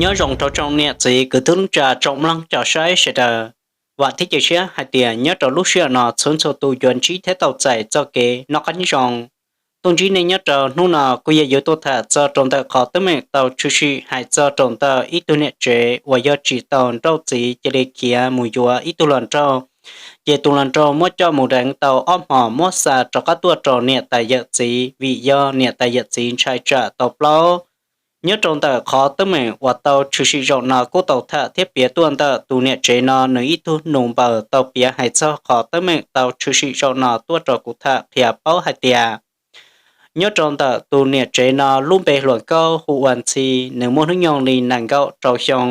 Nyob zoo rau tsoom niam txiv kwv tij neej tsa tsoom mloog cov saib sawv daws. Vam thiab cia siab hais tias nyob rau lub sij hawm no txhua txhua tus yuav ntsib thiab tau txais txoj kev noj qab nyob zoo. Tuaj ntsib nej nyob rau hnub no kuj yog yuav tuaj tham txog rau ntawm qhov teeb meem tau tshwm sim hais txog rau ntawm ib tug niam tsev uas yog tsis tau nrauj txiv cia li khiav mus yuav ib tug hluas nraug, ces tus hluas nraug muab coj mus deev tau ob hmos muab xa rov qab tuaj rau niam tais yawm txiv vim yog niam tais yawm txiv ntshai tsam tau plaub. Nyob rau ntawm qhov teeb meem uas tau tshwm sim zaum no kuj tau tham thiab piav tuaj ntawm tus niam tsev no nws ib tug nus npaws tau piav hais txog qhov teeb meem tau tshwm sim zaum no tuaj rau kuv tham qhia paub hais tias nyob rau ntawm tus niam tsev no lub npe hluas nkauj hu ua Ntxhi, nws muaj hnub nyoog li nees nkaum rau xyoo,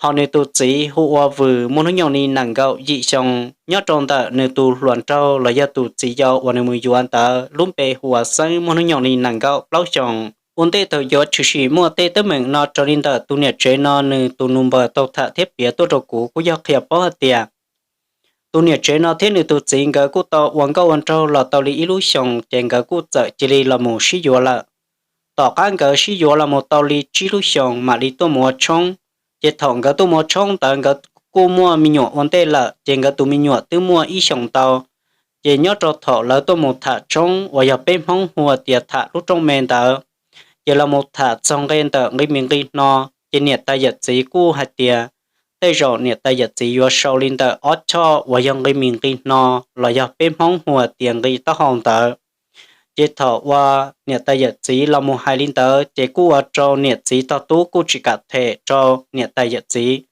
ho nws tus txiv hu ua Vws muaj hnub nyoog li nees nkaum yim xyoo. Nyob rau ntawm nws tus hluas nraug los yog tus txiv yau uas nws mus yuav ntawd lub npe hu ua Xeeb muaj hnub nyoog li nees nkaum plaub xyoo. Ua ntej thaum yuav tshwm sim muaj tej teeb meem no raws li ntawm tus niam tsev no nws tus nus npaws tau tham thiab piav tuaj rau kuv kuj yog qhia paub hais tias tus niam tsev no thiab nws tus txiv nkawd kuj tau ua nkauj ua nraug los tau li ib lub xyoos ces nkawd kuj txawm cia li los mus sib yuav lawm. Tom qab nkawd sib yuav los mus tau li tsib lub xyoos mam li tuaj mus ua tshoob. Ces thaum nkawd tuaj mus ua tshoob ntawd nkawd kuj muaj me nyuam ua ntej lawm ces nkawd tus me nyuam twb muaj ib xyoos ntau. Ces nyob rau thaum lawv tuaj mus tham tshoob uas yog peb Hmoob hu tias tham lub rooj me ntawd, ces los mus tham txog nqe ntawm nqi mis nqi hno, ces niam tais yawm txiv kuj hais tias tej zaum niam tais yawm txiv yuav sau li ntawm ob choj uas yog nqi mis nqi hno los yog peb Hmoob hu tias nqi taub hau ntawd. Ces thaum uas niam tais yawm txiv los mus hais li ntawd ces kuj ua rau niam txiv tog tub kuj tsis kam them rau niam tais yawm txiv.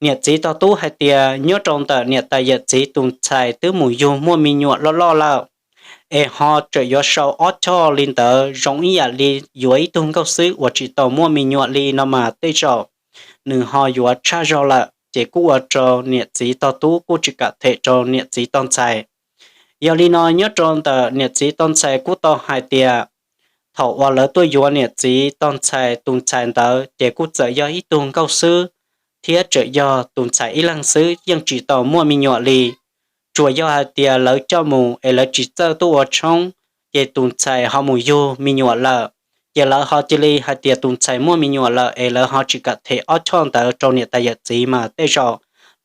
Niam txiv tog tub hais tias nyob rau ntawm niam tais yawm txiv tus ntxhais twb mus yug muaj me nyuam loj loj lawm, es ho tseem yuav sau ob choj li ntawd zoo ib yam li yuav ib tug nkauj xwb uas tsis tau muaj me nyuam li no mas tej zaum nws ho yuav tshaj zog lawm, ces kuj ua rau niam txiv tog tub kuj tsis kam them rau niam txiv tog ntxhais. Yog li no nyob rau ntawm niam txiv tog ntxhais kuj tau hais tias thaum uas lawv tuaj yuav niam txiv tog ntxhais tus ntxhais ntawd ces kuj txawm yog ib tug nkauj xwb, thiab tseem yog tus ntxhais ib leeg xwb yeej tsis tau muaj me nyuam li. Tsuas yog hais tias lawv coj mus es lawv tsis txawj tuaj ua tshoob, ces tus ntxhais ho mus yug me nyuam lawm, ces lawv ho cia li hais tias tus ntxhais muaj me nyuam lawm es lawv ho tsis kam them ob choj ntawd rau niam tais yawm txiv mas tej zaum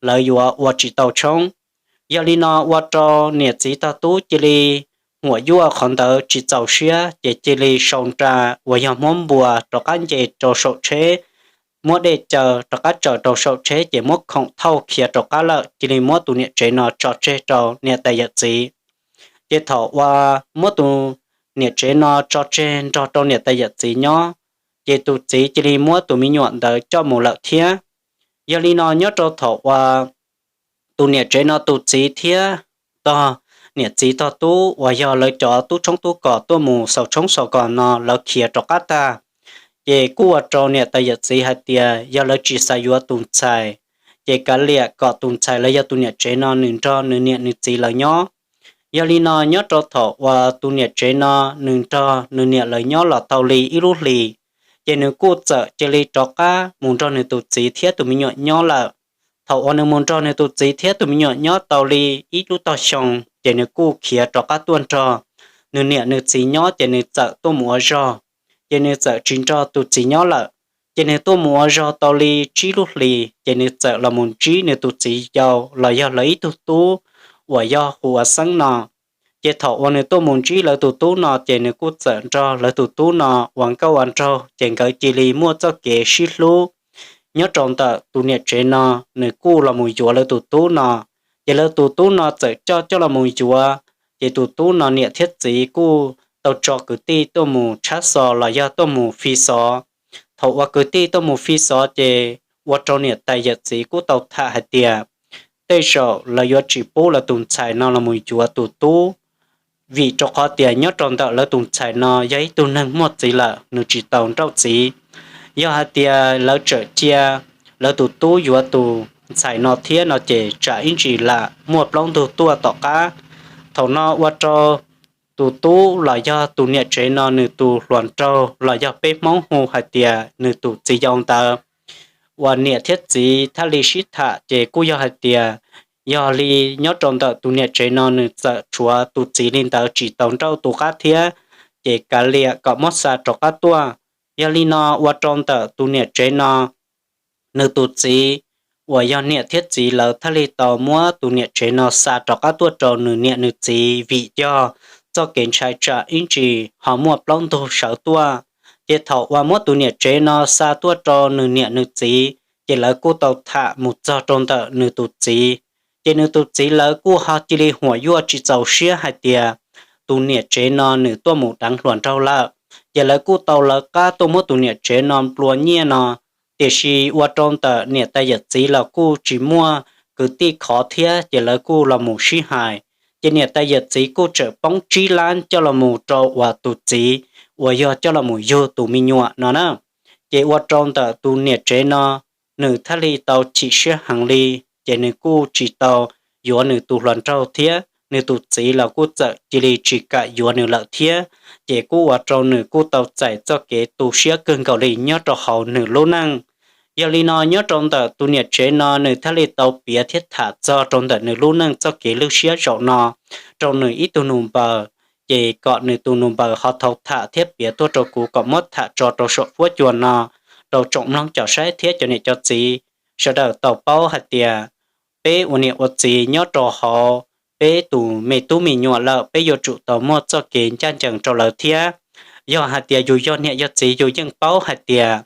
lawv yuav ua tsis tau tshoob. Yog li no ua rau niam txiv tog tub cia li huam yuaj qhov ntawd tsis txaus siab ces cia li sau nra uas yog muab npua rov qab nce rau saum tsheb, muab dej caw rov qab tsaws rau saum tsheb ces muab khoom thauj khiav rov qab lawm, cia li muab tus niam tsev no tso tseg rau niam tais yawm txiv. Ces thaum uas muab tus niam tsev no tso tseg nrog rau niam tais yawm txiv nyob, ces tus txiv cia li muab tus me nyuam ntawd coj mus lawm thiab. Yog li no nyob rau thaum uas tus niam tsev no tus txiv thiab tog niam txiv tog tub uas yog lawv cov tub tshoob tub kos tuaj mus xaus tshoob xaus kos no lawv khiav rov qab tag, ces kuj ua rau niam tais yawm txiv hais tias yog lawv tsis xav yuav tus ntxhais, ces kav liam kom tus ntxhais los yog tus niam tsev no nws nrog nws niam nws txiv lawv nyob. Yog li no nyob rau thaum uas tus niam tsev no nws nrog nws niam lawv nyob los tau li ib lub hlis, ces nws kuj txawm cia li rov qab mus nrog nws tus txiv thiab tus me nyuam nyob lawm. Thaum uas nws mus nrog nws tus txiv thiab tus me nyuam nyob tau li ib lub tog xyoo, ces nws kuj khiav rov qab tuaj nrog nws niam nws txiv nyob, ces nws txawm tuaj mus ua zog, ces nws txawm tsis nrog tus txiv nyob lawm. Ces nws tuaj mus ua zog tau li tsib lub hlis, ces nws txawm los mus ntsib nws tus txiv yau los yog lawv ib tug tub uas yog hu ua Xeeb no. Ces thaum uas nws tuaj mus ntsib lawv tus tub no, ces nws kuj txawm nrog lawv tus tub no ua nkauj ua nraug, ces nkawd cia li muaj txoj kev sib hlub. Nyob rau ntawm tus niam tsev no, nws kuj los mus yuav lawv tus tub no, ces lawv tus tub no txawm coj coj los mus yuav, ces tus tub no niam thiab txiv kuj tau tso kwv tij tuaj mus tshab xov los yog tuaj mus fi xov. Thaum uas kwv tij tuaj mus fi xov ces ua rau niam tais yawm txiv kuj tau tham hais tias tej zaum lawv yuav tsis pub lawv tus ntxhais no los mus yuav tus tub, vim rau qhov tias nyob rau ntawm lawv tus ntxhais no yog ib tug neeg muaj txiv lawm, nws tsis tau nrauj txiv. Yog hais tias lawv tseem cia lawv tus tub yuav tus ntxhais no thiab no ces tsam ib ntsis lam muaj plaub ntug tuaj tom qab. Thaum no ua rau tus tub los yog tus niam tsev no nws tus hluas nraug los yog peb Hmoob hu hais tias nws tus txiv yau ntawd, uas niam thiab txiv thiaj li sib tham ces kuj yog hais tias Yog li nyob rau ntawm tus niam tsev no nws txawm tshuav tus txiv li ntawd tsis tau nrauj tus qab thiab, ces kav liam kom muab xa rov qab tuaj. Yog li no ua rau ntawm tus niam tsev no nws tus txiv uas yog niam thiab txiv lawv thiaj li tau muab tus niam tsev no xa rov qab tuaj rau nws niam nws txiv vim yog txoj kev ntshai tsam ib ntsis ho muaj plaub ntug sawv tuaj. Ces thaum uas muab tus niam tsev no xa tuaj rau nws niam nws txiv, ces lawv kuj tau tham mus txog rau ntawm nws tus txiv. Ces nws tus txiv lawv kuj ho cia li huam yuaj tsis txaus siab hais tias tus niam tsev no nws tuaj mus deev hluas nraug lawm. Ces lawv kuj tau lawv qab tuaj muab tus niam tsev no nplua nyiaj no, tiam sis ua rau ntawm niam tais yawm txiv los kuj tsis muaj kwv tij khov thiab, ces lawv kuj los mus sib hais. Ces niam tais yawm txiv kuj tseem poob tsib lab coj los mus rau uas tus txiv uas yog coj los mus yug tus me nyuam no na. Ces ua rau ntawm tus niam tsev no nws thiaj li tau chim siab heev li, ces nws kuj tsis tau yuav nws tus hluas nraug thiab, nws tus txiv los kuj txawm cia li tsis kam yuav nws lawm thiab. Ces kuj ua rau nws kuj tau txais txoj kev tu siab kawg nkaus li nyob rau hauv nws lub neej. Yog li no nyob rau ntawm tus niam tsev no nws thiaj li tau piav thiab tham txog rau ntawm nws lub neej txoj kev lwj siab zaum no rau nws ib tug nus npaws, ces kom nws tus nus npaws ho thau tham thiab piav tuaj rau kuv kom muab tham tso rau saum fuab cua no rau tsoom mloog cov saib thiab cov niam cov txiv sawv daws tau paub hais tias peb ua niam ua txiv nyob rau hauv peb tus me tub me nyuam lawm, peb yuav tsum tau muaj txoj kev ncaj ncees rau lawv thiab. Yog hais tias yus yog niam yog txiv yus yeej paub hais tias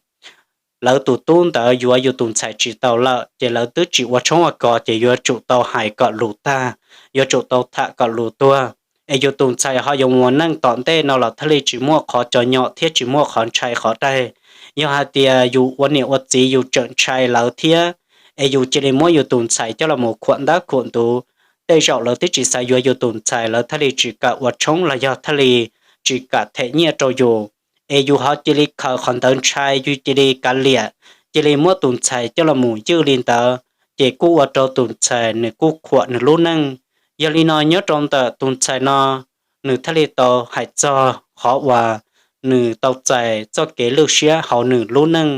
lawv tus tub ntawd yuav yus tus ntxhais tsis tau lawm, ces lawv twb tsis ua tshoob ua kos, ces yuav tsum tau hais kom lus tag, yuav tsum tau tham kom lus tuag, es yus tus ntxhais ho yuav mus neej tom ntej no los thiaj li tsis muaj qhov cov nyom thiab tsis muaj qhov ntshai qhov daig. Yog hais tias yus ua niam ua txiv yus tseem ntshai lawv thiab, es yus cia li muab yus tus ntxhais coj los mus khuam ntab khuam ntuv, tej zaum lawv twb tsis xav yuav yus tus ntxhais, lawv thiaj li tsis kam ua tshoob los yog thiaj li tsis kam them nyiaj rau yus. Es yus ho cia li khaws qhov ntawd ntshai, yus cia li kav liam, cia li muab tus ntxhais coj los mus ywj li ntawd, ces kuj ua rau tus ntxhais nws kuj khuam nws lub neej. Yog li no nyob rau ntawm tus ntxhais no nws thiaj li tau hais txog qhov uas nws tau txais txoj kev lwj siab hauv nws lub neej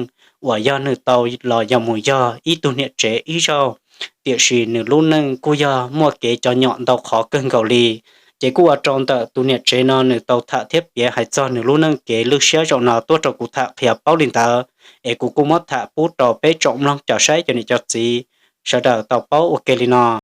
uas yog nws tau los yog mus yog ib tug niam tsev ib zaug, tiam sis nws lub neej kuj yog muaj kev cov nyom ntau qhov kawg nkaus li. Ces kuj ua rau ntawm tus niam tsev no nws tau tham thiab piav hais txog nws lub neej kev lwj siab zaum no tuaj rau kuv tham qhia paub li ntawd, es kuv kuj muab tham pub rau peb tsoom mloog cov saib cov niam cov txiv sawv daws tau paub ua ke li no.